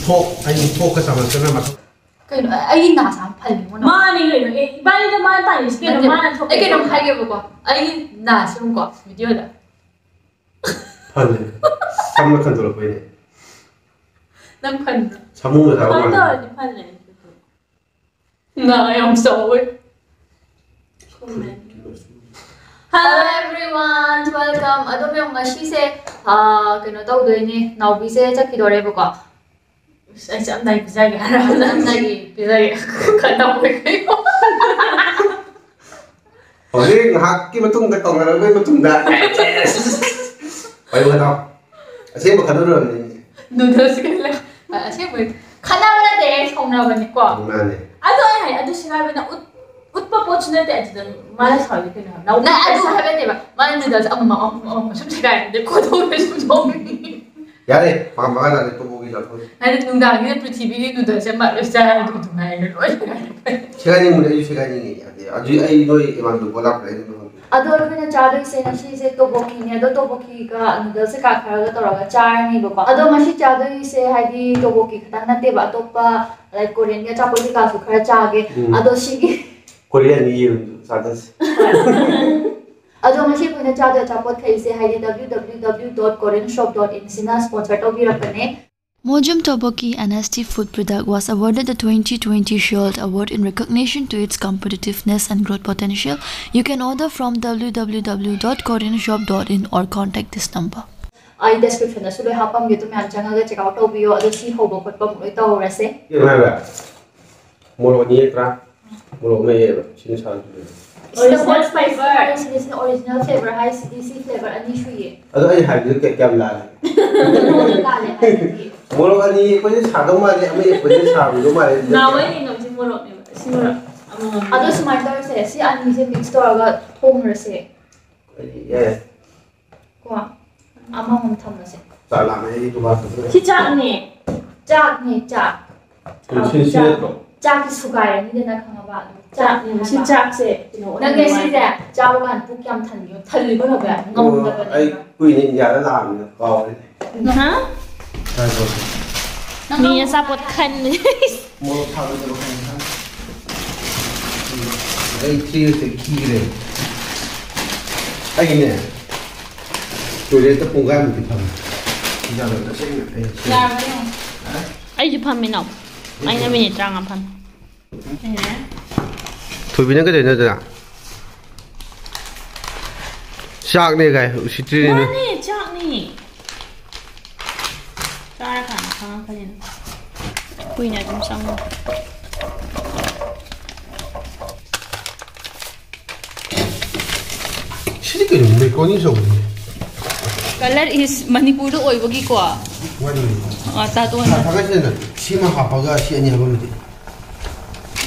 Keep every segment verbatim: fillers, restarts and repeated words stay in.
ꯊꯣꯛ ꯑꯩ ꯊꯣꯛꯀ ꯆꯥꯃꯟꯗꯅ ꯃꯊꯛ ꯀꯩꯅꯣ? ꯑꯩꯒꯤ ꯅꯥꯁꯦ ꯌꯥꯝ ꯐꯜꯂꯤ ꯃꯣ꯫ ꯃꯥꯅꯤ ꯀꯩꯅꯣ? ꯑꯦ, ꯏꯕꯥꯅꯤꯗ ꯃꯥꯅ ꯇꯥꯅꯤꯁꯤ ꯀꯩꯅꯣ? ꯅꯠꯇꯦ, ꯃꯥꯅ ꯊꯣꯛ ꯑꯩ ꯀꯩꯅꯣꯝ ꯍꯥꯏꯒꯦꯕꯀꯣ, ꯑꯩꯒꯤ ꯅꯥꯁꯦ ꯌꯦꯡꯉꯨꯀꯣ, ꯚꯤꯗꯤꯑꯣꯗ ꯐꯜꯂꯦ꯫ ꯁꯝꯅ ꯈꯟꯗꯣꯔꯛꯄꯩꯅꯦ꯫ ꯅꯪ ꯐꯟꯕ꯭ꯔꯣ? ꯁꯥꯃꯨꯅ ꯆꯥꯕ ꯃꯥꯜꯂꯦ꯫ ꯇꯧꯔꯗꯤ ꯐꯜꯂꯦ꯫ ꯅꯥ ꯌꯥꯝ ꯆꯥꯎꯋꯦ꯫ Hello everyone, welcome. ꯑꯗꯣ ꯃꯌꯥꯝ, ꯉꯁꯤꯁꯦ, ꯑꯥ, ꯀꯩꯅꯣ ꯇꯧꯗꯣꯏꯅꯦ, ꯅꯥꯎꯕꯤꯁꯦ ꯆꯠꯈꯤꯗꯣꯔꯦꯕꯀꯣ꯫ ꯑꯁ, ꯑꯩ ꯆꯠꯂꯝꯗꯥꯏ ꯄꯤꯖꯒꯦ ꯍꯥꯏꯔꯕ? ꯆꯠꯂꯝꯗꯥꯏꯒꯤ ꯄꯤꯖꯒꯦ꯫ ꯈꯔ ꯇꯧꯒꯦ ꯀꯩꯅꯣ꯫ ꯍꯧꯖꯤꯛ ꯉꯥꯏꯍꯥꯛꯀꯤ ꯃꯇꯨꯡꯗ ꯀꯧꯅꯔꯕꯩ ꯃꯇꯨꯡꯗ꯫ ꯋꯥꯔꯤ ꯋꯥꯇꯥꯎ꯫ ꯑꯁꯦꯡꯕ ꯈꯟꯅꯔꯨꯔꯕꯅꯤ꯫ Noodles ꯀꯩ ꯂꯩ-, ꯑꯁꯦꯡꯕꯩ ꯈꯟꯅꯕ ꯅꯠꯇꯦ, ꯁꯥꯎꯅꯕꯅꯤꯀꯣ꯫ ꯃꯥꯅꯦ꯫ ꯑꯗꯣ ꯑꯩ ꯍꯥꯏ, ꯑꯗꯨ ꯁꯤꯒꯥꯏꯕꯅ ꯎꯠ-, ꯎꯠꯄ ꯄꯣꯠꯁꯨ ꯅꯠꯇꯦ, ꯑꯗꯨꯗ ꯃꯥꯅ ꯁꯥꯎꯔꯤꯗꯣ ꯀꯩꯅꯣ ꯍꯥꯏꯕ? ꯅꯪ ꯑꯗꯨ ꯍꯥꯏꯕ ꯅꯠꯇꯦꯕ, ꯃꯥꯅ noodles ꯑꯃꯃꯝ, ꯑꯃꯃꯝ, ꯑꯃꯃꯝ ꯁꯨꯝ ꯁꯤꯒꯥꯏꯔꯗꯤ ꯈꯣꯠꯇꯣꯛꯑꯒ ꯁꯨꯝ ꯊꯣꯡꯉꯤ꯫ ꯌꯥꯔꯦ, ꯃꯥ ꯃꯉꯥ ꯇꯥꯔꯦ, ꯇꯣꯛꯑꯣ, ꯋꯥꯔꯤ ꯂꯥꯊꯣꯛꯑꯣ꯫ ꯍꯥꯏꯗꯤ ꯅꯨꯡꯗꯥꯡꯒꯤꯗ ꯄ꯭ꯔꯤꯊꯤꯕꯤꯒꯤ noodles ꯁꯦ ꯃꯥ ꯂꯣꯏ ꯆꯥꯔꯗꯤ ꯑꯗꯨꯝ ꯍꯥꯏꯔꯦ, ꯂꯣꯏ ꯁꯤꯒꯥꯏꯔꯦ꯫ ꯁꯤꯒꯥꯏꯅꯤꯡꯕꯅꯦ, ꯑꯩꯁꯨ ꯁꯤꯒꯥꯏꯅꯤꯡꯉꯦ꯫ ꯌꯥꯗꯦ, ꯑꯗꯨ ꯑꯩ ꯅꯣꯏ ꯏꯃꯥꯟꯅꯕ ꯂꯥꯛꯄ꯭ꯔꯥ ꯍꯥꯏꯗꯤ ꯅꯉꯣꯟꯗ꯫ ꯑꯗꯣ ꯑꯩꯈꯣꯏꯅ ꯆꯥꯗꯣꯏꯁꯦ ꯉꯁꯤꯁꯦ ꯇꯣꯕꯣꯀꯤꯅꯦ, ꯑꯗꯣ ꯇꯣꯕꯣꯀꯤꯒ noodles ꯁꯦ ꯀꯥꯈꯠꯂꯒ ꯇꯧꯔꯒ ꯆꯥꯔꯅꯤꯕꯀꯣ꯫ ꯑꯗꯣ ꯉꯁꯤ ꯆꯥꯗꯣꯏꯁꯦ ꯍꯥꯏꯗꯤ ꯇꯣꯕꯣꯀꯤ ꯈꯛꯇꯪ ꯅꯠꯇꯦꯕ, ꯑꯇꯣꯞꯄ, like, Korean ꯒꯤ ꯑꯆꯥꯄꯣꯠ ꯀꯩꯀꯥꯁꯨ ꯈꯔ ꯆꯥꯒꯦ꯫ ꯎꯝ꯫ ꯑꯗꯣ ꯁꯤꯒꯤ Korean ꯒꯤ ꯌꯦꯔꯨꯝꯗꯨ ꯆꯥꯗꯣꯏꯁꯦ꯫ ꯑꯗꯣ ꯉꯁꯤ ꯑꯩꯈꯣꯏꯅ ꯆꯥꯗꯣꯏ ꯑꯆꯥꯄꯣꯠꯈꯩꯁꯦ ꯍꯥꯏꯗꯤ W W W dot korean shop dot in ꯁꯤꯅ sponsor ꯇꯧꯕꯤꯔꯛꯄꯅꯦ꯫ Mojum Tteokbokki, an S T food product, was awarded the twenty twenty Shield Award in recognition to its competitiveness and growth potential. You can order from W W W dot korean shop dot in or contact this number. ꯑꯩ description ꯗꯁꯨ ꯂꯣꯏ ꯍꯥꯞꯄꯝꯒꯦ, ꯑꯗꯨ ꯃꯌꯥꯝ ꯆꯪꯉꯒ check out ꯇꯧꯕꯤꯌꯣ꯫ ꯑꯗꯣ ꯁꯤ ꯍꯧꯕ ꯈꯣꯠꯄ ꯑꯃꯨꯛ ꯂꯣꯏ ꯇꯧꯍꯧꯔꯁꯦ꯫ ꯀꯩꯅꯣ ꯍꯥꯏꯕ? ꯃꯣꯔꯣꯛ ꯑꯅꯤ ꯌꯦꯛꯄ꯭ꯔꯥ? ꯃꯣꯔꯣꯛ ꯑꯃ ꯌꯦꯛꯑꯦꯕ꯫ ꯁꯤꯅ ꯁꯥꯕꯗꯨꯅꯦ꯫ It's the original hot spice flavor. Flavor, ꯁꯤꯗꯤ, ꯁꯤꯅ original flavor ꯍꯥꯏꯁꯤꯗꯤ ꯁꯤ flavor ꯑꯅꯤ ꯁꯨꯏꯌꯦ꯫ ꯑꯗꯣ ꯑꯩ ꯍꯥꯏꯕꯗꯨ ꯀꯌꯥ-, ꯀꯌꯥꯝ ꯂꯥꯜꯂꯦ? ꯅꯉꯣꯟꯗ ꯂꯥꯜꯂꯦ ꯍꯥꯏꯕꯗꯤ꯫ ꯃꯣꯔꯣꯛ ꯑꯅꯤ ꯌꯦꯛꯄꯁꯦ ꯁꯥꯗꯧ ꯃꯥꯜꯂꯦ, ꯑꯃ ꯌꯦꯛꯄꯁꯦ ꯁꯥꯔꯝꯗꯧ ꯃꯥꯜꯂꯦ꯫ ꯅꯥꯎꯕ ꯌꯦꯡꯉꯝꯁꯦ ꯃꯣꯔꯣꯛꯅꯦꯕ꯫ ꯁꯤ ꯃꯣꯔꯣꯛ ꯑꯃꯃꯝ꯫ ꯑꯗꯣ ꯁꯨꯃꯥꯏꯅ ꯇꯧꯔꯁꯦ, ꯁꯤ ꯑꯅꯤꯁꯦ mix ꯇꯧꯔꯒ ꯊꯣꯡꯉꯨꯔꯁꯦ꯫ ꯌꯥꯏ꯫ ꯀꯣ, ꯑꯃꯃꯝ ꯊꯝꯃꯁꯦ꯫ ꯆꯥꯛ ꯂꯥꯝꯃꯦ, ꯑꯩ ꯗꯨꯀꯥꯟ ꯆꯠꯄꯗ꯫ ꯁꯤ ꯆꯥꯛꯅꯦ꯫ ꯆꯥꯛꯅꯦ, ꯆꯥꯛ꯫ ꯁꯤ, ꯁꯤ, ꯁꯤ ꯆꯥꯛ꯫ ꯅꯠꯇ꯭ꯔꯣ? ꯆꯥꯛꯇꯤ ꯁꯨꯒꯥꯏꯔꯅꯤꯗꯅ, ꯈꯪꯉꯕ? ꯑꯗꯨ ꯆꯥꯛꯅꯦ, ꯁꯤ ꯆꯥꯛꯁꯦ ꯀꯩꯅꯣ ꯑꯣꯏꯅ ꯅꯪꯅꯦ ꯅꯨꯡꯉꯥꯏ꯫ ꯁꯤꯁꯦ ꯆꯥꯕ ꯀꯥꯟꯗ ꯄꯨꯛ ꯌꯥꯝ ꯊꯟꯕꯤꯌꯣ꯫ ꯊꯜꯂꯤꯕꯣ, ꯅꯣꯕꯦ? ꯑꯣ, ꯉꯝꯗꯕꯅꯦꯕ꯫ ꯑꯩ ꯀꯨꯏꯅ ꯏꯟꯗꯤꯌꯥꯗ ꯂꯥꯛꯑꯕꯅꯤꯅ ꯀꯥꯎꯔꯦ꯫ ꯍꯥ? ꯉꯥꯏꯈꯣ꯫ ꯃꯤ ꯑꯆꯥꯄꯣꯠ ꯈꯟꯕꯅꯦ꯫ ꯃꯣꯔꯣꯛ ꯊꯥꯕꯗꯨꯔꯣ ꯀꯩꯅꯣ ꯈꯪꯗꯦ꯫ ꯑꯩ ꯊ꯭ꯔꯤ ꯍꯧꯖꯤꯛ ꯈꯤꯈ꯭ꯔꯦ꯫ ꯑꯩꯅꯦ, ꯇꯣꯏꯂꯦꯠꯇ ꯄꯨꯡꯈꯥꯏꯃꯨꯛꯇꯤ ꯐꯝꯃꯦ꯫ ꯏꯁꯥꯗꯣ ꯇꯁꯦꯡꯅ ꯑꯩ ꯌꯥꯔꯕ ꯌꯦꯡꯉꯣ꯫ ꯑꯩꯁꯨ ꯐꯝꯃꯤꯅꯣ꯫ ꯑꯩꯅ ꯃꯤꯅꯤꯠ ꯇꯔꯥꯃꯉꯥ ꯐꯝꯃꯤ꯫ ꯊꯣꯏꯕꯤꯅ ꯀꯩꯗꯧꯔꯤꯅꯣ ꯑꯗꯨꯅ? ꯆꯥꯛꯅꯦ ꯀꯥꯏ ꯎꯁꯤꯠꯇ꯭ꯔꯤꯅꯦ ꯅꯣꯏ꯫ ꯃꯥꯅꯦ, ꯆꯥꯛꯅꯤ꯫ ꯆꯥꯔꯀꯥꯟꯗ ꯈꯪꯉꯛꯀꯅꯤꯅ꯫ ꯀꯨꯏꯅ ꯑꯗꯨꯝ ꯆꯪꯉꯣ꯫ ꯁꯤꯗꯤ ꯀꯩꯅꯣ? ꯃꯦꯀ꯭ꯔꯣꯅꯤ ꯆꯧꯕꯅꯤ꯫ Colour is ꯃꯅꯤꯄꯨꯔꯗ ꯑꯣꯏꯕꯒꯤꯀꯣ꯫ ꯋꯥꯔꯤ꯫ ꯑ, ꯇꯥꯇꯣꯟꯅ꯫ ꯊꯥꯡꯒꯠꯁꯤꯗꯅ ꯁꯤꯃ ꯍꯥꯞꯄꯒ ꯁꯤ ꯑꯅꯤ ꯍꯥꯞꯄꯝꯃꯗꯤ꯫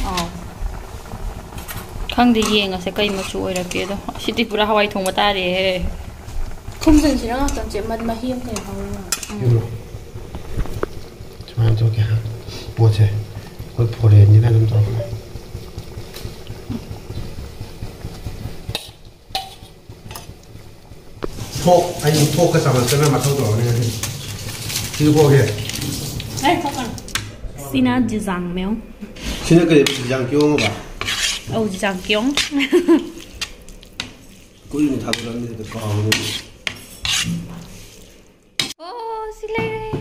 ꯑꯥꯎ꯫ ꯈꯪꯗꯦ, ꯌꯦꯡꯉꯁꯦ ꯀꯩ ꯃꯆꯨ ꯑꯣꯏꯔꯛꯀꯦꯗꯣ꯫ ꯁꯤꯗꯤ ꯄꯨꯔꯥ ꯍꯋꯥꯏ ꯊꯣꯡꯕ ꯇꯥꯔꯦꯍꯦ꯫ ꯈꯨꯝꯖꯤꯟꯁꯤꯔ ꯉꯥꯛꯇꯪꯁꯦ, ꯃ-, ꯃꯍꯤ ꯑꯃ ꯂꯩꯍꯧꯔꯦ꯫ ꯎꯝ꯫ ꯁꯨꯃꯥꯏꯅ ꯇꯧꯒꯦ꯫ ꯄꯣꯠꯁꯦ ꯑꯩꯈꯣꯏ ꯐꯣꯔꯦꯟꯒꯤꯅ ꯑꯗꯨꯝ ꯇꯧꯔꯛꯀꯅꯤ꯫ ꯐꯣꯛ, ꯑꯩ ꯐꯣꯛꯀ ꯆꯥꯃꯁꯀꯅ ꯃꯊꯧ ꯇꯧꯔꯅꯤ ꯉꯁꯤ꯫ ꯁꯤꯗ ꯐꯣꯛꯁꯦ꯫ ꯑꯩ ꯐꯣꯛꯀꯅꯨ꯫ ꯁꯤꯅ ꯖꯤꯖꯥꯡꯃꯦꯌꯣꯡ꯫ ꯁꯤꯅ ꯀꯔꯤ? ꯖꯤꯖꯥꯡ ꯀꯤꯌꯣꯡ ꯍꯥꯏꯕ? ꯑꯧ, ꯖꯤꯖꯥꯡ ꯀꯤꯌꯣꯡ꯫ ꯀꯨꯏꯅ ꯊꯥꯗꯣꯔꯛꯑꯕꯅꯤꯅ ꯀꯥꯎꯔꯦ꯫ ꯑꯣ, ꯁꯤ ꯂꯩꯔꯦ꯫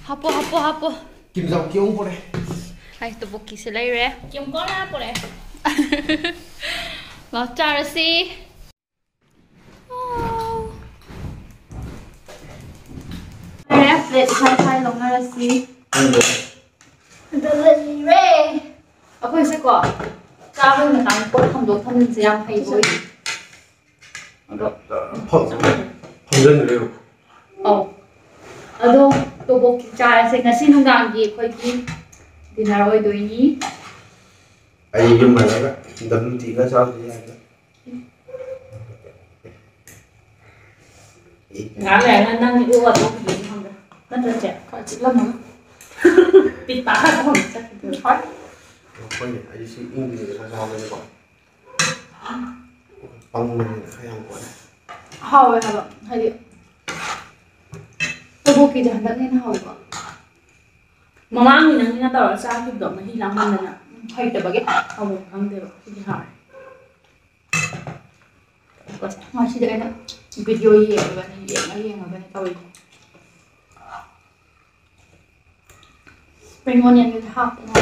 ꯍꯥꯞꯄꯣ, ꯍꯥꯞꯄꯣ, ꯍꯥꯞꯄꯣ꯫ ꯀꯤꯝ ꯖꯣꯡ ꯀꯤꯌꯣꯡ ꯄꯨꯔꯛꯑꯦ꯫ ꯍꯥꯏ, ꯇꯣꯕꯣꯛꯀꯤꯁꯨ ꯂꯩꯔꯦ꯫ ꯀꯤꯝ ꯀꯣꯟꯅ ꯄꯨꯔꯛꯑꯦ꯫ ꯂꯥꯛ ꯆꯥꯔꯁꯤ꯫ ꯑꯣ꯫ ꯂꯩꯔꯦ, ꯄ꯭ꯂꯦꯠ ꯏꯁꯥ ꯏꯁꯥ ꯂꯧꯅꯔꯁꯤ꯫ ꯑꯗꯨ ꯂꯩꯔꯦ꯫ ꯑꯩꯈꯣꯏꯁꯦꯀꯣ, ꯆꯥꯕꯒꯤ ꯃꯇꯥꯡꯗ ꯄꯣꯠ ꯊꯝꯗꯣꯛ ꯊꯝꯖꯤꯟꯁꯦ ꯌꯥꯝ ꯍꯩꯕ ꯑꯣꯏꯗꯦ꯫ ꯑꯗꯣ ꯐꯝ-, ꯐꯝꯖꯟꯈ꯭ꯔꯦꯕ꯫ ꯑꯧ꯫ ꯑꯗꯣ ꯇꯣꯕꯣꯛꯀꯤ ꯆꯥꯔꯁꯦ꯫ ꯉꯁꯤ ꯅꯨꯡꯗꯥꯡꯒꯤ ꯑꯩꯈꯣꯏꯒꯤ dinner ꯑꯣꯏꯗꯣꯏꯅꯤ꯫ ꯑꯩ ꯌꯨꯝ ꯍꯜꯂꯒ ꯗꯕ꯭ꯂꯤꯎ ꯇꯤ ꯈꯔ ꯆꯥꯕꯗꯤ ꯌꯥꯏꯗ꯫ ꯉꯥꯏꯍꯥꯛ ꯂꯩꯔꯒ ꯅꯪ ꯑꯣꯛ ꯑꯇꯣꯛꯄꯤꯗꯨꯅꯤ ꯈꯪꯕ꯭ꯔꯥ? ꯅꯠꯇ꯭ꯔ ꯆꯦ? ꯈꯔ ꯆꯤꯛꯂꯝꯃꯒ꯫ ꯄꯤꯠ ꯄꯥꯠ ꯈꯔ ꯇꯧꯔꯒ ꯆꯠꯈꯤꯗꯣꯏꯔꯣ? ꯍꯣꯏ꯫ ꯍꯣꯏꯅꯦ, ꯑꯩꯁꯨ ꯏꯪꯗ꯭ꯔꯤꯉꯩꯗ ꯈꯔ ꯆꯥꯍꯧꯒꯦꯅꯦꯀꯣ꯫ ꯄꯪꯕꯅꯤꯅ ꯈꯔ ꯌꯥꯝ ꯀꯣꯠꯂꯦ꯫ ꯍꯥꯎꯋꯦ ꯍꯥꯏꯕ, ꯍꯥꯏꯗꯤ, ꯄꯣꯛꯀꯤꯁꯦ ꯍꯟꯗꯛꯅ ꯍꯦꯟꯅ ꯍꯥꯎꯕ꯫ ꯃꯃꯥꯡꯒꯤ ꯅꯪꯅ ꯇꯧꯔꯒ ꯆꯥꯈꯤꯕꯗꯣ ꯃꯍꯤ ꯂꯥꯡꯃꯟꯗꯅ꯫ ꯎꯝ, ꯍꯩꯇꯕꯒꯤ꯫ ꯍꯥꯎꯕ ꯈꯪꯗꯦꯕ꯫ ꯁꯤꯗꯤ ꯍꯥꯎꯔꯦ꯫ ꯉꯁꯤꯗꯤ ꯑꯩꯅ video ꯌꯦꯡꯉꯒꯅꯦ, ꯌꯦꯡꯉ ꯌꯦꯡꯉꯒꯅꯦ ꯇꯧꯔꯤꯁꯦ꯫ Spring onionꯒꯁꯦ ꯍꯥꯞꯄꯅꯦ꯫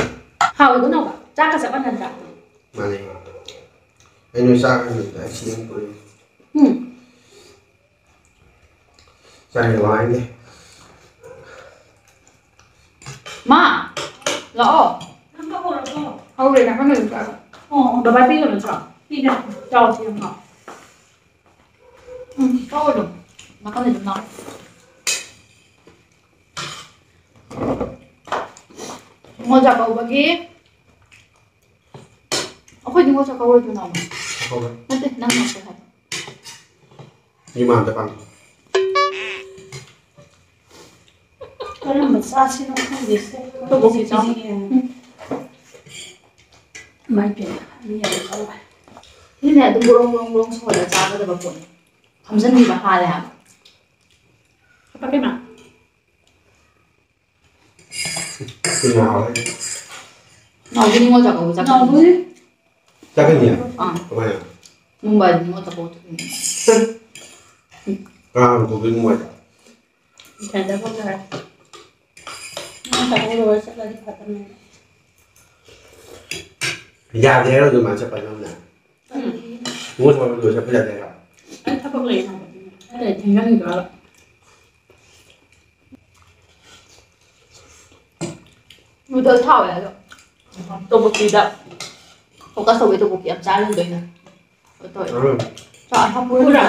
ꯍꯥꯎꯋꯤꯀꯣ ꯅꯥꯎꯕ? ꯆꯥꯛꯀ ꯆꯞ ꯃꯥꯟꯅꯗ꯭ꯔꯥ? ꯃꯥꯟꯅꯩ꯫ ꯑꯩ ꯅꯣꯏ ꯆꯥꯛ ꯍꯥꯏꯕꯗꯨꯗ ꯑꯩ ꯁꯤ ꯑꯗꯨꯝ ꯄꯨꯔꯛꯏ꯫ ꯎꯝ꯫ ꯆꯥꯛ ꯌꯥꯝ ꯋꯥꯏꯅꯦ꯫ ꯃꯥ, ꯂꯥꯛꯑꯣ꯫ ꯅꯪ ꯀꯧꯔꯕꯣ? ꯍꯧꯔꯦ, ꯅꯥꯀꯟꯗ ꯑꯗꯨꯝ ꯆꯥꯔꯣ꯫ ꯑꯣ, ꯑꯣ꯫ ꯕꯕꯥ ꯄꯤꯒꯅꯨ ꯆꯥꯎ꯫ ꯄꯤꯒꯅꯨ꯫ ꯆꯥꯎ, ꯁꯤ ꯌꯥꯝ ꯍꯥꯎ꯫ ꯎꯝ, ꯆꯥꯎ ꯑꯗꯨꯝ꯫ ꯅꯥꯀꯟꯗ ꯑꯗꯨꯝ ꯂꯥꯛꯑꯣ꯫ ꯅꯤꯉꯣꯜ ꯆꯥꯛꯀꯧꯕꯒꯤ ꯑꯩꯈꯣꯏ ꯅꯤꯉꯣꯜ ꯆꯥꯛꯀꯧꯔꯣꯏꯗ꯭ꯔꯣ, ꯅꯥꯎꯕ? ꯆꯥꯛꯀꯧꯔꯣꯏ꯫ ꯅꯠꯇꯦ, ꯅꯪ ꯉꯥꯛꯇ ꯍꯥꯏꯕ꯫ ꯃꯤ ꯃꯥꯟꯗ ꯄꯥꯝꯃꯤ꯫ ꯀꯔꯝꯕ ꯆꯥꯁꯤꯅꯣ ꯈꯪꯗꯦꯁꯦ꯫ ꯇꯣꯕꯣꯛꯀꯤ ꯆꯥꯎ꯫ ꯎꯝ꯫ ꯏꯃꯥꯏ ꯄꯦꯝꯃ, ꯃꯤ ꯌꯥꯝ ꯆꯥꯎꯋꯦ꯫ ꯁꯤꯅꯦ ꯑꯗꯨꯝ ꯕ꯭ꯔꯣꯡ ꯕ꯭ꯔꯣꯡ ꯕ꯭ꯔꯣꯡ ꯁꯧꯍꯜꯂ ꯆꯥꯒꯗꯕ ꯄꯣꯠꯅꯤ꯫ ꯐꯝꯖꯟꯕꯤꯕ ꯍꯥꯜꯂꯦ ꯍꯥꯏꯕ꯫ ꯄꯥꯛꯀꯩꯃ꯫ ꯁꯤꯅ ꯍꯥꯎꯋꯦ꯫ ꯅꯥꯎꯕꯤ ꯅꯤꯉꯣꯜ ꯆꯥꯛꯀꯧꯕ ꯆꯠꯀꯅꯤ꯫ ꯅꯥꯎꯕꯤ? ꯆꯠꯀꯅꯤ? ꯑꯥ꯫ ꯀꯃꯥꯏꯅ? ꯃꯨꯝꯕꯥꯏꯗ ꯅꯤꯉꯣꯜ ꯆꯥꯛꯀꯧꯕ ꯆꯠꯀꯅꯤ꯫ ꯀꯅꯥꯅ ꯄꯨꯗꯣꯏꯅꯣ ꯃꯨꯝꯕꯥꯏꯗ? ꯏꯊꯟꯗ ꯄꯨꯖꯔꯦ꯫ ꯅꯤꯉꯣꯜ ꯆꯥꯛꯀꯧꯕ ꯂꯣꯏꯔ ꯆꯠꯂꯗꯤ ꯐꯗꯝꯅꯦ꯫ ꯌꯥꯗꯦ ꯍꯥꯏꯔꯣ ꯑꯗꯨꯃꯥꯏꯅ ꯆꯠꯄ ꯅꯪꯅ? ꯎꯝ꯫ ꯅꯤꯉꯣꯜ ꯆꯥꯛꯀꯧꯕ ꯂꯣꯏꯔ ꯆꯠꯄ ꯌꯥꯗꯦ ꯍꯥꯏꯔꯣ? ꯑꯩ ꯊꯕꯛ ꯂꯩ ꯍꯥꯏꯕ꯫ ꯑꯩ ꯊꯦꯡꯖꯟꯈꯤꯗꯣꯏꯕ꯫ Noodles ꯍꯥꯎꯋꯦ ꯑꯗꯣ꯫ ꯇꯣꯕꯣꯛꯀꯤꯗ focus ꯇꯧꯕꯩ ꯇꯣꯕꯣꯛꯀꯤ ꯌꯥꯝ ꯆꯥꯔꯤꯗꯣ ꯑꯩꯅ꯫ ꯑꯗꯣ ꯎꯝ꯫ ꯆꯥꯛ ꯍꯥꯞꯄꯨꯔꯣ? ꯄꯨꯔꯥ꯫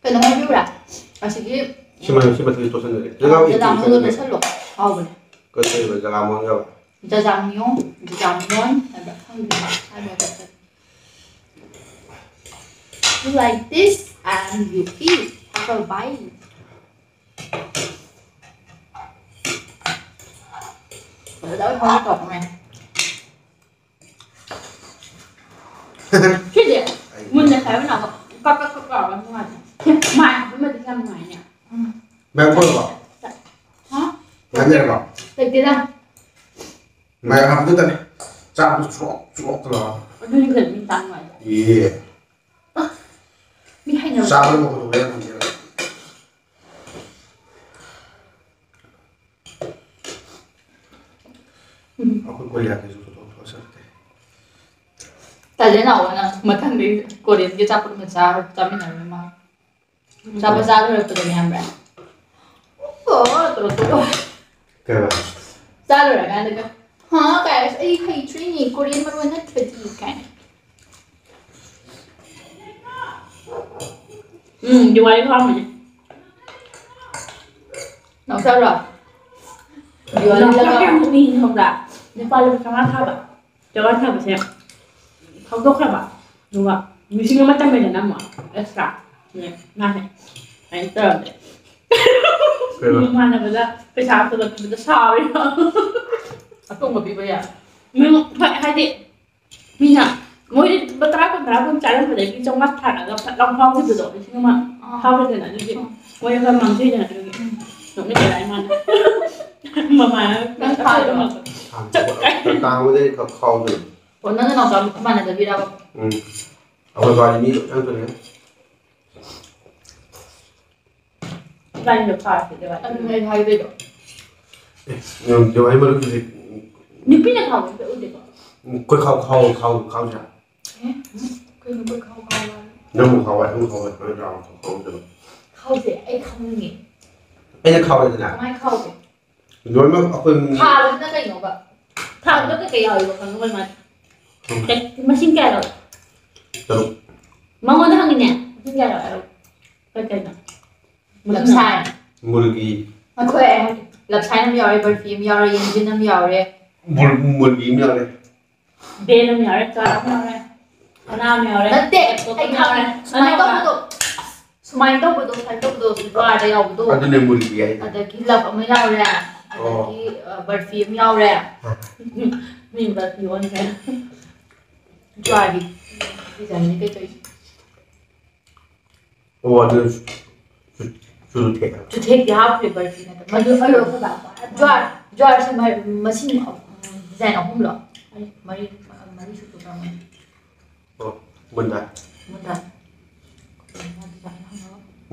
ꯀꯩꯅꯣ ꯍꯥꯏꯕꯤꯌꯨꯔꯥ? ꯑꯁꯤꯒꯤ ꯁꯤ ꯃꯅꯨꯡ-, ꯁꯤ ꯃꯊꯛꯇ ꯇꯣꯠꯁꯟꯗꯣꯏꯅꯦ꯫ ꯖꯒꯥ ꯖꯒꯥ ꯃꯅꯨꯡꯗ ꯇꯣꯠꯁꯟꯗꯣꯏꯅꯦ꯫ ꯇꯣꯠꯁꯜꯂꯣ꯫ ꯍꯥꯎꯕꯅꯦ꯫ ꯀꯩ ꯀꯩꯕ ꯖꯒꯥ ꯃꯅꯨꯡꯗ? ꯖꯖꯥꯃꯤꯌꯣꯟ, ꯖꯖꯥꯃꯤꯌꯣꯟ ꯍꯥꯏꯕ꯭ꯔꯥ? ꯈꯪꯗꯦ꯫ ꯍꯥꯏꯕ꯭ꯔꯥ? You like this and you eat. Apple bite. ꯐꯖꯅ ꯍꯧꯔ ꯇꯧꯔꯛꯄꯅꯦ꯫ ꯁꯤꯗꯤ ꯃꯨꯟꯅ ꯈꯥꯏꯕ ꯅꯥꯕ ꯀꯛ ꯀꯛ ꯀꯛ ꯂꯥꯎꯔꯒ ꯅꯨꯡꯉꯥꯏ꯫ ꯀꯩꯅꯣ ꯇꯧꯔꯕꯣ? ꯍꯥ? ꯀꯩꯅꯣ ꯂꯩꯔꯕꯣ? ꯂꯩꯇꯦꯗ꯫ ꯃꯌꯥꯝ ꯍꯥꯞꯄꯗꯨꯗꯅꯦ꯫ ꯆꯥꯕꯗꯨ ꯆ꯭ꯔꯣꯛ ꯆ꯭ꯔꯣꯛ ꯂꯥꯎꯔ꯫ ꯑꯗꯨꯅꯤ ꯀꯩꯅꯣ ꯃꯤ ꯆꯥꯅꯤꯡꯉꯥꯏ꯫ ꯏꯌꯦ꯫ ꯃꯤ ꯍꯩꯅꯕ꯫ ꯆꯥꯕ ꯃꯈꯣꯟꯗꯣ ꯍꯣꯔꯦꯟ ꯍꯪꯒꯦ꯫ ꯎꯝ꯫ ꯑꯩꯈꯣꯏ ꯀꯣꯔꯤꯌꯥꯒꯤꯁꯨ ꯄꯨꯊꯣꯛ ꯄꯨꯊꯣꯛ ꯆꯠꯇꯦ꯫ ꯇꯜꯂꯦ ꯅꯥꯎꯕ ꯅꯪ꯫ ꯃꯊꯪꯗꯤ ꯀꯣꯔꯤꯌꯟꯒꯤ ꯑꯆꯥꯄꯣꯠ ꯑꯃ ꯆꯥꯔꯣ, ꯆꯥꯃꯤꯟꯅꯔꯣꯏ ꯃꯥ꯫ ꯆꯥꯕ ꯆꯥ ꯂꯣꯏꯔꯛꯄꯗꯅꯦ ꯈꯪꯕ꯭ꯔꯥ? ꯑꯣ ꯇꯧꯔꯛꯄꯗꯣ꯫ ꯀꯩꯕ? ꯆꯥ ꯂꯣꯏꯔꯀꯥꯟꯗꯒ, "ꯍꯥ?" ꯀꯥꯏ, "ꯑꯁ, ꯑꯩ ꯍꯩꯇ꯭ꯔꯤꯅꯦ, ꯀꯣꯔꯤꯌꯟ ꯃꯔꯣꯟ ꯅꯠꯇ꯭ꯔꯗꯤ," ꯀꯥꯏꯅ꯫ ꯎꯝ, ꯗꯤꯋꯥꯂꯤ ꯈꯥꯝꯕꯅꯦ꯫ ꯅꯥꯎꯆꯥꯔꯣ? ꯗꯤꯋꯥꯂꯤ ꯅꯥꯎꯆꯥ ꯂꯒ ꯀꯌꯥꯝ ꯅꯣꯛꯅꯤꯡꯉꯤ ꯈꯪꯕ꯭ꯔꯥ? ꯂꯨꯄꯥ ꯂꯤꯁꯤꯡ ꯃꯉꯥ ꯊꯥꯕ꯫ ꯆꯥꯝꯃꯉꯥ ꯊꯥꯕꯁꯦ ꯊꯧꯗꯣꯛꯈ꯭ꯔꯕ꯫ ꯑꯗꯨꯒ ꯂꯤꯁꯤꯡ ꯑꯃ ꯆꯪꯉꯦꯗꯅ ꯑꯃꯨꯛ extra꯫ ꯅꯦ, ꯃꯥꯁꯦ ꯑꯗꯨꯃꯥꯏꯅ ꯇꯧꯔꯝꯃꯦ꯫ ꯀꯩꯕ? ꯃꯃꯥꯟꯅꯕꯗ ꯄꯩꯁꯥ ꯊꯥꯗꯣꯛꯄꯤꯕꯗ ꯁꯥꯎꯔꯤꯕ꯫ ꯑꯇꯣꯡꯕ ꯄꯤꯕ ꯌꯥ꯫ ꯎꯝ, ꯍꯣꯏ, ꯍꯥꯏꯗꯤ ꯃꯤꯅ ꯃꯣꯏꯗꯤ ꯂꯨꯄꯥ ꯇꯔꯥ ꯀꯨꯟ, ꯇꯔꯥ ꯀꯨꯟ ꯆꯥꯔꯝꯕꯗꯒꯤ ꯆꯥꯝꯃꯉꯥ ꯊꯥꯔꯛꯑꯒ ꯐꯠ ꯂꯥꯎ ꯐꯥꯎꯈꯤꯕꯗꯣ, ꯂꯤꯁꯤꯡ ꯑꯃ ꯑꯥ꯫ ꯐꯥꯎꯈꯤꯗꯅ, ꯑꯗꯨꯗꯤ ꯑꯥ꯫ ꯃꯣꯏ ꯈꯔ ꯃꯥꯡꯖꯩꯗꯅ, ꯑꯗꯨꯒꯤ ꯎꯝ꯫ ꯅꯣꯛꯅꯤꯡꯉꯦ ꯍꯥꯏ ꯃꯥꯅ꯫ ꯃꯃꯥꯟꯅꯕ ꯅꯪ ꯊꯥꯗ꯭ꯔꯣ? ꯆꯠꯂꯣ꯫ ꯇꯥꯡꯕꯗꯩ ꯈꯔ ꯈꯥꯎꯗꯣꯏꯅꯤ꯫ ꯑꯣ, ꯅꯪ ꯅꯅꯥꯎꯆꯥ ꯃꯥꯟꯅꯗꯕꯤꯔꯕ? ꯎꯝ꯫ ꯑꯩꯈꯣꯏ ꯕꯥꯅꯤ ꯃꯤ ꯂꯣꯏ ꯆꯪꯗꯣꯏꯅꯦ꯫ ꯏꯕꯥꯅꯤꯗꯣ ꯐꯥꯔꯁ ꯗꯦꯠ ꯑꯗꯨꯅꯦ ꯑꯩ ꯍꯥꯏꯗꯣꯏꯗꯣ꯫ ꯑꯦ, ꯌꯥꯝ ꯖꯋꯥꯏ ꯃꯔꯨꯞꯀꯤꯁꯦ꯫ ꯅꯨꯄꯤꯅ ꯈꯥꯎꯕ ꯑꯝꯇ ꯎꯗꯦꯀꯣ? ꯀꯣꯏꯈꯥꯎ ꯈꯥꯎ ꯈꯥꯎ ꯈꯥꯎꯁꯦ꯫ ꯑꯦ? ꯀꯩꯅꯣ ꯀꯣꯏꯈꯥꯎ ꯈꯥꯎ ꯍꯥꯏ? ꯅꯪꯕꯨ ꯈꯥꯎ ꯍꯥꯏ, ꯅꯪꯕꯨ ꯈꯥꯎ ꯍꯥꯏ, ꯅꯪ ꯈꯥꯎ ꯍꯥꯏ, ꯈꯥꯎ ꯍꯥꯏ꯫ ꯈꯥꯎꯁꯦ ꯑꯩ ꯈꯪꯅꯤꯡꯉꯦ꯫ ꯑꯩꯅ ꯈꯥꯎꯔꯦꯗꯅ꯫ ꯀꯃꯥꯏꯅ ꯈꯥꯎꯒꯦ? ꯂꯣꯏꯅꯃꯛ ꯑꯩꯈꯣꯏ ꯊꯥꯕꯁꯤꯅ ꯀꯩꯅꯣꯕ? ꯊꯥꯕꯗ ꯀꯩꯀꯩ ꯌꯥꯎꯔꯤꯕ ꯈꯪꯉꯕ ꯃꯥꯗꯤ? ꯈꯪꯗꯦ꯫ ꯀꯩ-, ꯃꯁꯤꯡ ꯀꯌꯥ ꯌꯥꯎꯏ? ꯇꯔꯨꯛ꯫ ꯃꯉꯣꯟꯗ ꯍꯪꯉꯤꯅꯦ꯫ ꯃꯁꯤꯡ ꯀꯌꯥ ꯌꯥꯎꯏ? ꯀꯩ ꯀꯩꯅꯣ? ꯂꯞꯁꯥꯏ꯫ ꯃꯨꯔꯒꯤ꯫ ꯉꯥꯏꯈꯣ, ꯑꯩ ꯍꯥꯏꯒꯦ꯫ ꯂꯞꯁꯥꯏ ꯑꯃ ꯌꯥꯎꯔꯦ, ꯕꯔꯐꯤ ꯑꯃ ꯌꯥꯎꯔꯦ, ꯌꯦꯟꯖꯤꯟ ꯑꯃ ꯌꯥꯎꯔꯦ꯫ ꯃꯨꯔ-, ꯃꯨꯔꯒꯤ ꯑꯃ ꯌꯥꯎꯔꯦ꯫ ꯕꯦꯜ ꯑꯃ ꯌꯥꯎꯔꯦ, ꯀꯥꯔ ꯑꯃ ꯌꯥꯎꯔꯦ, ꯁꯅꯥ ꯑꯃ ꯌꯥꯎꯔꯦ, ꯅꯠꯇꯦ, laptop ꯑꯩ ꯑꯃ ꯌꯥꯎꯔꯦ꯫ ꯈꯪꯉꯦ꯫ ꯁꯨꯃꯥꯏꯅ ꯑꯅꯧꯕ꯫ ꯇꯧꯕꯗꯣ, ꯁꯨꯃꯥꯏꯅ ꯇꯧꯕꯗꯣ, ꯁꯨꯃꯥꯏꯅ ꯇꯧꯕꯗꯣ, ꯀꯥꯔꯗ ꯌꯥꯎꯕꯗꯣ꯫ ꯑꯗꯨꯅꯦ ꯃꯨꯔꯒꯤ ꯍꯥꯏꯁꯦ꯫ ꯑꯗꯒꯤ ꯂꯞ ꯑꯃ ꯌꯥꯎꯔꯦ, ꯑꯣ꯫ ꯑꯗꯒꯤ, ꯑ, ꯕꯔꯐꯤ ꯑꯃ ꯌꯥꯎꯔꯦ꯫ ꯑ꯫ ꯃꯤ ꯕꯔꯐꯤ ꯑꯣꯟꯈ꯭ꯔꯦ꯫ ꯖ꯭ꯋꯥꯔꯤ ꯗꯤꯖꯥꯏꯟꯅꯤ ꯀꯩꯀꯩ꯫ ꯑꯣ, ꯑꯗꯨ ꯁꯨ-, ꯆꯨꯊꯦꯛ ꯍꯥꯏꯕ꯫ ꯆꯨꯊꯦꯛꯇꯤ ꯍꯥꯞꯈ꯭ꯔꯦ ꯕꯔꯐꯤꯅ꯫ ꯃꯗꯨ ꯑꯗꯨ ꯑꯩꯈꯣꯏ ꯕꯥ ꯖ꯭ꯋꯥꯔ, ꯖ꯭ꯋꯥꯔꯁꯦ ꯃ-, ꯃꯁꯤꯡ, ꯎꯝ, ꯗꯤꯖꯥꯏꯟ ꯑꯍꯨꯝꯂꯣ? ꯃꯔꯤ, ꯃꯔꯤ ꯁꯨꯗꯣꯏ ꯑꯣꯏꯔꯝꯒꯅꯤ꯫ ꯑꯣ, ꯃꯨꯟꯗꯥ꯫ ꯃꯨꯟꯗꯥ꯫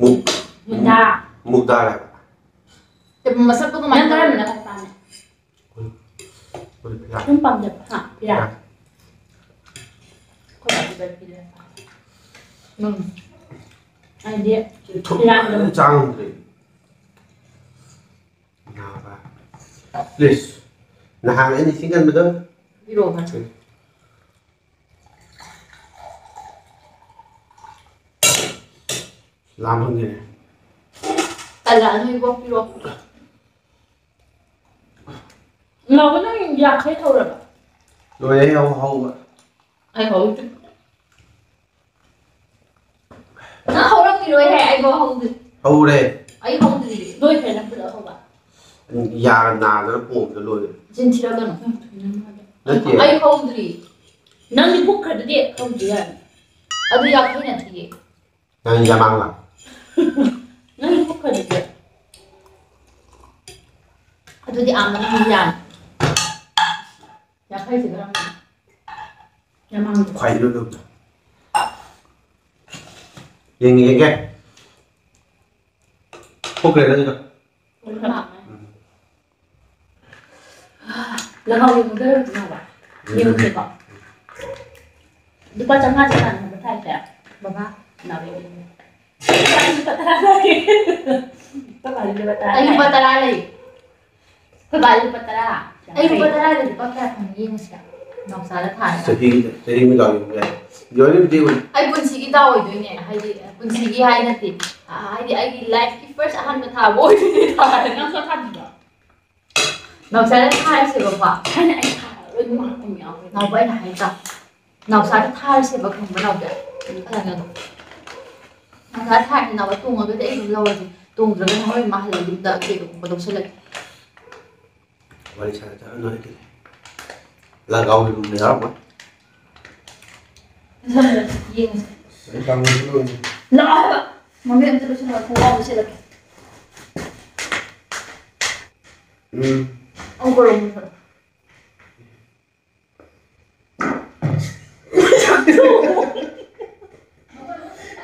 ꯃꯨꯛ-, ꯃꯨꯟꯗꯥ꯫ ꯃꯨꯛꯗꯥ ꯍꯥꯏꯕ꯫ ꯃꯁꯛꯇꯣ ꯀꯃꯥꯏꯅ ꯅꯪ ꯀꯔꯝꯕꯅ ꯈ꯭ꯋꯥꯏ ꯄꯥꯝꯃꯦ? ꯑꯩꯈꯣꯏ ꯐꯤꯔꯥ꯫ ꯁꯨꯝ ꯄꯥꯝꯖꯕ, ꯍꯥ? ꯐꯤꯔꯥ? ꯐꯤꯔꯥ꯫ ꯑꯩꯈꯣꯏ ꯄꯥꯝꯖꯕ ꯐꯤꯔꯥ꯫ ꯎꯝ꯫ ꯑꯩꯗꯤ ꯊꯨꯝ ꯐꯤꯔꯥꯗꯣ ꯐꯖꯅ ꯆꯥ ꯉꯝꯗ꯭ꯔꯦ꯫ ꯅꯥꯕ꯫ Please꯫ ꯅꯍꯥꯟ ꯑꯩꯅ ꯏꯁꯤꯡ ꯀꯟꯕꯗꯣ꯫ ꯄꯤꯔꯛꯑꯣ ꯈꯔ꯫ ꯂꯥꯝꯃꯟꯈ꯭ꯔꯦ꯫ ꯇꯜꯂꯛꯑꯅꯨ ꯏꯕꯣꯛ, ꯄꯤꯔꯛꯑꯣ꯫ ꯅꯥꯎꯕ, ꯅꯪ ꯌꯥꯈꯩ ꯍꯧꯔꯕ? ꯂꯣꯏꯔꯦ, ꯍꯧ-, ꯍꯧꯕ꯫ ꯑꯩ ꯍꯧꯗ꯭ꯔꯤ꯫ ꯅꯪ ꯍꯧꯔꯝꯈꯤꯔꯣꯏꯍꯦ, ꯑꯩꯕꯧ ꯍꯧꯗ꯭ꯔꯤ꯫ ꯍꯧꯔꯦ꯫ ꯑꯩ ꯍꯧꯗ꯭ꯔꯤ꯫ ꯂꯣꯏꯈ꯭ꯔꯦ ꯅꯪ ꯄꯨꯂꯞ ꯍꯧꯕ꯫ ꯌꯥ ꯅꯥꯗꯅ ꯄꯣꯝꯗ ꯂꯣꯏꯔꯦ꯫ ꯆꯤꯟ ꯊꯤꯔꯛꯀꯅꯨ꯫ ꯅꯠꯇꯦ꯫ ꯑꯩ ꯍꯧꯗ꯭ꯔꯤ꯫ ꯅꯪꯗꯤ ꯄꯨꯛꯈ꯭ꯔꯗꯨꯗꯤ ꯍꯧꯗ꯭ꯔꯤ ꯍꯥꯏꯕ꯫ ꯑꯗꯨ ꯌꯥꯈꯩ ꯅꯠꯇꯤꯌꯦ꯫ ꯅꯪ ꯌꯥꯃꯥꯡꯂ? ꯅꯪ ꯄꯨꯛꯈꯗꯨꯗꯤ꯫ ꯑꯗꯨꯗꯤ ꯑꯥ ꯃꯅꯨꯡ ꯌꯥꯅꯤ꯫ ꯌꯥꯈꯩꯁꯦ ꯀꯔꯝꯕꯅꯣ? ꯌꯥꯃꯥꯡꯗꯣ꯫ ꯈ꯭ꯋꯥꯏꯗꯒꯤ ꯂꯣꯏꯕꯗꯣ꯫ ꯌꯦꯡꯒꯦ, ꯌꯦꯡꯒꯦ꯫ ꯄꯨꯛꯈ꯭ꯔꯦ ꯅꯪꯒꯤꯗꯣ꯫ ꯄꯨꯛꯈ꯭ꯔꯦ꯫ ꯎꯝ꯫ ꯂꯒꯥꯎ ꯌꯦꯡꯉꯨꯗꯣꯏꯔꯣ ꯅꯪꯕꯣ? ꯎꯝ꯫ ꯌꯦꯡꯉꯨꯁꯦꯀꯣ꯫ ꯂꯨꯄꯥ ꯆꯥꯝꯃꯉꯥ ꯆꯥꯝꯃꯉꯥꯅꯦ ꯍꯥꯏꯕ ꯊꯥꯏꯁꯦ꯫ ꯕꯕꯥ꯫ ꯅꯥꯎꯔꯦꯝꯒꯤ꯫ ꯂꯨꯄꯥ ꯇꯔꯥ ꯂꯩ꯫ ꯂꯨꯄꯥ ꯇꯔꯥ ꯂꯩ꯫ ꯑꯩꯈꯣꯏ ꯕꯥ ꯂꯨꯄꯥ ꯇꯔꯥ꯫ ꯑꯩ ꯂꯨꯄꯥ ꯇꯔꯥꯗ ꯂꯨꯄꯥ ꯀꯌꯥ ꯐꯪꯉꯤ ꯌꯦꯡꯉꯨꯁꯤꯔꯥ? ꯅꯥꯎꯆꯥꯗ ꯊꯥꯔꯒ꯫ ꯆꯍꯤ, ꯆꯍꯤ ꯑꯃ ꯂꯥꯛꯏ ꯌꯥꯏ꯫ ꯌꯣꯜꯂꯤꯕꯨꯗꯤ ꯎꯏ꯫ ꯑꯩ ꯄꯨꯟꯁꯤꯒꯤ ꯗꯥꯎ ꯑꯣꯏꯗꯣꯏꯅꯦ꯫ ꯍꯥꯏꯗꯤ, ꯄꯨꯟꯁꯤꯒꯤ ꯍꯥꯏ ꯅꯠꯇꯦ꯫ ꯑ, ꯍꯥꯏꯗꯤ, ꯑꯩꯒꯤ ꯂꯥꯏꯐꯀꯤ ꯐꯥꯔꯁ ꯑꯍꯥꯟꯕ ꯊꯥꯕ ꯑꯣꯏꯗꯣꯏꯅꯦ ꯊꯥꯔꯒ꯫ ꯅꯪꯁꯨ ꯊꯥꯗ꯭ꯔꯤꯕꯣ? ꯅꯥꯎꯆꯥꯗ ꯊꯥꯔꯁꯦꯕꯀꯣ꯫ ꯊꯥꯏꯅ ꯑꯩ ꯊꯥꯔꯔꯣꯏ, ꯃꯥ ꯍꯥꯞꯄ ꯌꯥꯎꯈ꯭ꯔꯦ꯫ ꯅꯥꯎꯕ, ꯑꯩꯅ ꯍꯥꯏꯗ꯭ꯔꯥ? ꯅꯥꯎꯆꯥꯗ ꯊꯥꯔꯁꯦꯕ, ꯈꯪꯕ꯭ꯔꯥ, ꯅꯥꯎꯕ? ꯎꯝ꯫ ꯐꯖꯅ ꯑꯗꯣ꯫ ꯅꯥꯎꯆꯥꯗ ꯊꯥꯔꯁꯦ, ꯅꯥꯎꯕ ꯇꯣꯡꯉꯒꯗꯤ ꯑꯩ ꯑꯗꯨꯝ ꯂꯧꯔꯒꯦ꯫ ꯇꯣꯡꯗ꯭ꯔꯒꯅ ꯍꯣꯔꯦꯟ ꯃꯥ ꯍꯜꯂꯛꯑ ꯌꯨꯝꯗ ꯀꯩꯅꯣꯒꯨꯝꯕ ꯂꯧꯁꯜꯂꯒꯦ꯫ ꯋꯥꯔꯤ ꯁꯥꯟꯅ ꯆꯠꯂ ꯂꯣꯏꯔꯦ ꯀꯩꯅꯣ꯫ ꯂꯒꯥꯎꯒꯤ ꯔꯨꯝꯗ ꯌꯥꯎꯔꯝꯃꯣꯏ꯫ ꯌꯦꯡꯉꯁꯦ꯫ ꯑꯩ ꯀꯥꯡꯒꯟꯁꯨ ꯂꯣꯏꯔꯦ꯫ ꯂꯥꯛꯑꯣ ꯍꯥꯏꯕ꯫ ꯃꯃꯤꯠ ꯑꯝꯇ ꯂꯣꯏꯁꯜꯂꯣ, ꯈꯣꯡꯒ꯭ꯔꯥꯎ ꯑꯝꯇ ꯁꯦꯠꯂꯛꯀꯦ꯫ ꯎꯝ꯫ ꯑꯃꯨꯛꯀ ꯂꯧꯕꯤꯌꯨ꯫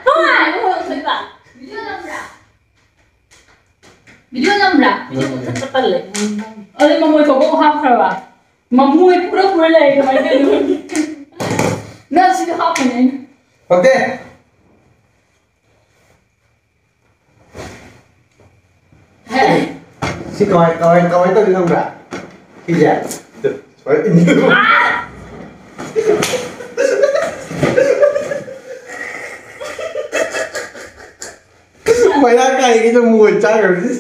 ꯀꯃꯥꯏ? ꯑꯃꯨꯛ ꯂꯧꯊꯣꯛꯏꯕ? ꯚꯤꯗꯤꯑꯣ ꯅꯝꯕ꯭ꯔꯥ? ꯚꯤꯗꯤꯑꯣ ꯃꯨꯊꯠꯄ ꯇꯜꯂꯦ꯫ ꯑꯗꯩ ꯃꯃꯣꯏ ꯊꯣꯛꯄ ꯑꯃꯨꯛ ꯍꯥꯞꯈ꯭ꯔꯕ? ꯃꯃꯣꯏ ꯄꯨꯔ ꯄꯨꯔ ꯂꯩꯔꯦ, ꯀꯃꯥꯏꯅ ꯇꯧꯔꯤꯅꯣ ꯈꯪꯗꯦ꯫ ꯅꯪ ꯁꯤꯗ ꯍꯥꯞꯄꯅꯦ ꯑꯩꯅ꯫ ꯄꯛꯇꯦ꯫ ꯁꯤ ꯀꯃꯥꯏ ꯀꯃꯥꯏ ꯀꯃꯥꯏ ꯇꯧꯔꯤꯅꯣ ꯈꯪꯕ꯭ꯔꯥ? ꯁꯤꯁꯦ꯫ ꯁꯨꯃꯥꯏꯅ ꯏꯟꯗꯣꯏꯕ꯫ ꯃꯌꯥ ꯀꯥꯏꯒꯤꯗ ꯃꯣꯏ ꯆꯥꯈ꯭ꯔꯕꯅꯤ꯫